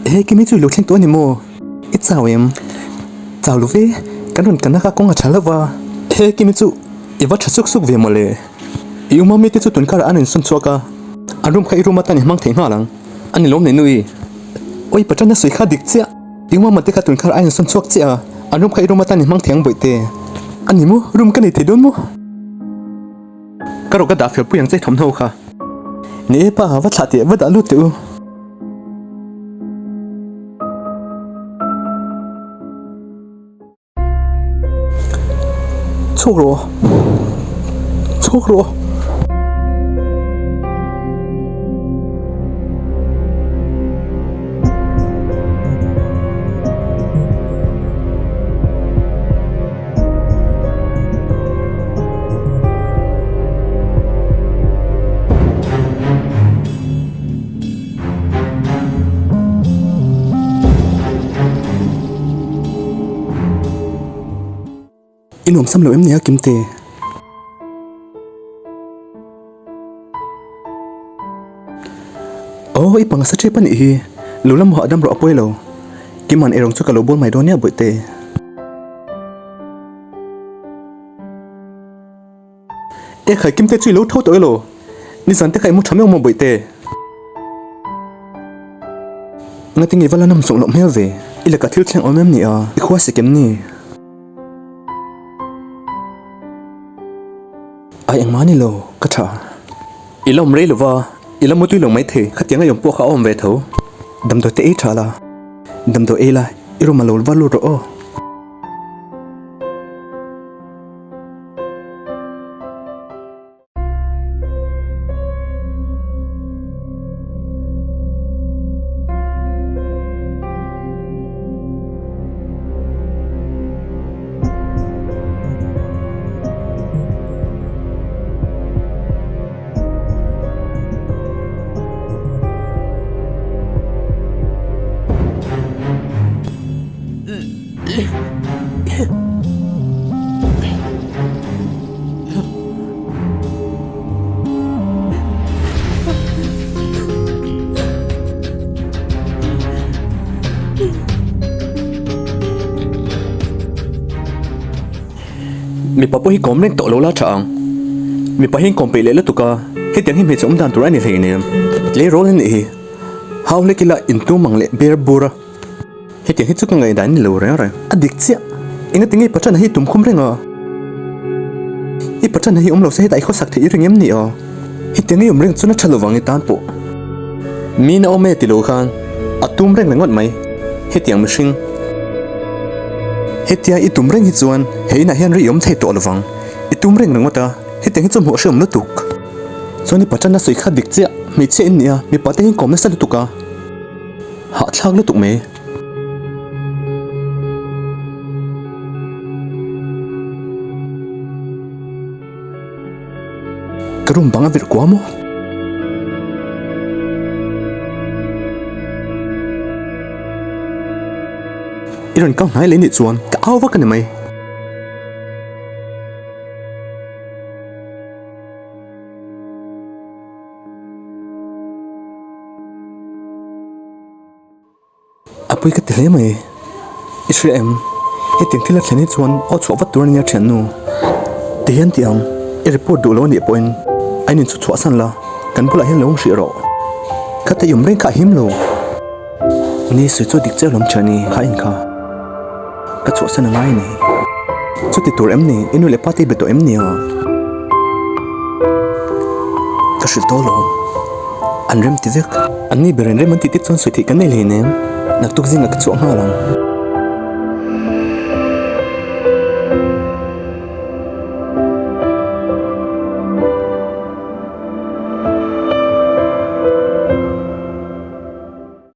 Ehe Kimi chu i lo thleng tawh a ni maw? I chau em? Chau lo ve, kan rawn kalna kha kawng a tha hlauh va. Ehe Kimi chu i va tha suk suk ve mawle. I uma mite chu tun karah an rawn sawn chhuak a, an room kha i room atan i hmang thei nghal ang. A ni lawm nei nui. Awi Patana sawi kha dik chiah. I uma mate kha tun karah an rawn sawn chhuak chiah a, an room kha i room atan i hmang thei ang bawihte. A ni maw? Room ka nei thei dawn maw? Ka rawh ka dah fel pui ang che thawmhnaw kha. Ni e pa, va thlah teh, va dah lut teh u. Chhuak rawh, chhuak rawh. I nuamsam lo em ni a Kimte? Aw i panga sa ṭep a nih hi, lo la mu hahdam rawh a pawi lo. Kima'n erawng chu ka lo bawl mai dawn nia Bawihte. E khai Kimte chu i lo tho tawh elaw? Nizan te kha i mu tha meuh maw Bawihte? Ngati nge va la nawm sawh loh hmel ve? I lakah thil thleng awm em ni a? I khua sik em ni? Ai engmah a ni lo, ka tha. I la awm rei lova, i la mutui lo maithei, khatiang a i awm pawh kha a awm ve tho. Damdawi te ei tha la, damdawi ei la, i room ah lo va lut rawh aw. Mipa pawh hi kawm reng tawh lo la tha ang. Mipa hi an kawm peih leh lutuk a, hetiang hi hmeichhe awm dan tur a ni hleinem. Tleirawl an nih hi. Hau hlek ila intum ang leh ber bur a. Hetiang hi chu ka ngaihdan ni lo reng reng. A dik chiah. Enga tinge i patana hi tum khum reng a? I patana hi awm lo se hetah i khawsak theih i ring em ni a? Hetiang i awm reng chuan a tha lovang i tan pawh. Min a awm e ti lo khan a tum reng ringawt mai. Hetiang mihring. Hetia i tum reng hi chuan he inah hian ri i awm thei tawh lovang. I tum reng ringawt a, hetiang hi chu hmuh a hreawm lutuk. Chuan i patana sawi kha dik chiah. Hmeichhia in nia, mipa te hi in kawm nasa lutuk a. Hahthlak lutuk mai. Ka room bang a virh kuam maw? I rawn kal hnai leh nih chuan ka au vak a ni mai. A pui ka ti hle mai. I hria em? Hetiang thil a thlen hi chuan aw chhuah vat tur a nia thiannu. Ti hian ti ang, i report duh lo a nih pawhin a in inchhu chhuah san la, kan bulah hian lo awm hrih rawh. Khata i awm reng kha a him lo. Ni sawi chu dik chiah lawm thiani kha in kha. Ka chhuahsan a ngai a ni. Chuti tur em ni? I nu leh pa te i be tawh em ni a? Ka hrilh tawh alawm. An rem ti vek. An ni ber in rem an tih te chuan sawi theih kan nei hleinem. Naktuk zingah ka chhuah nghal ang.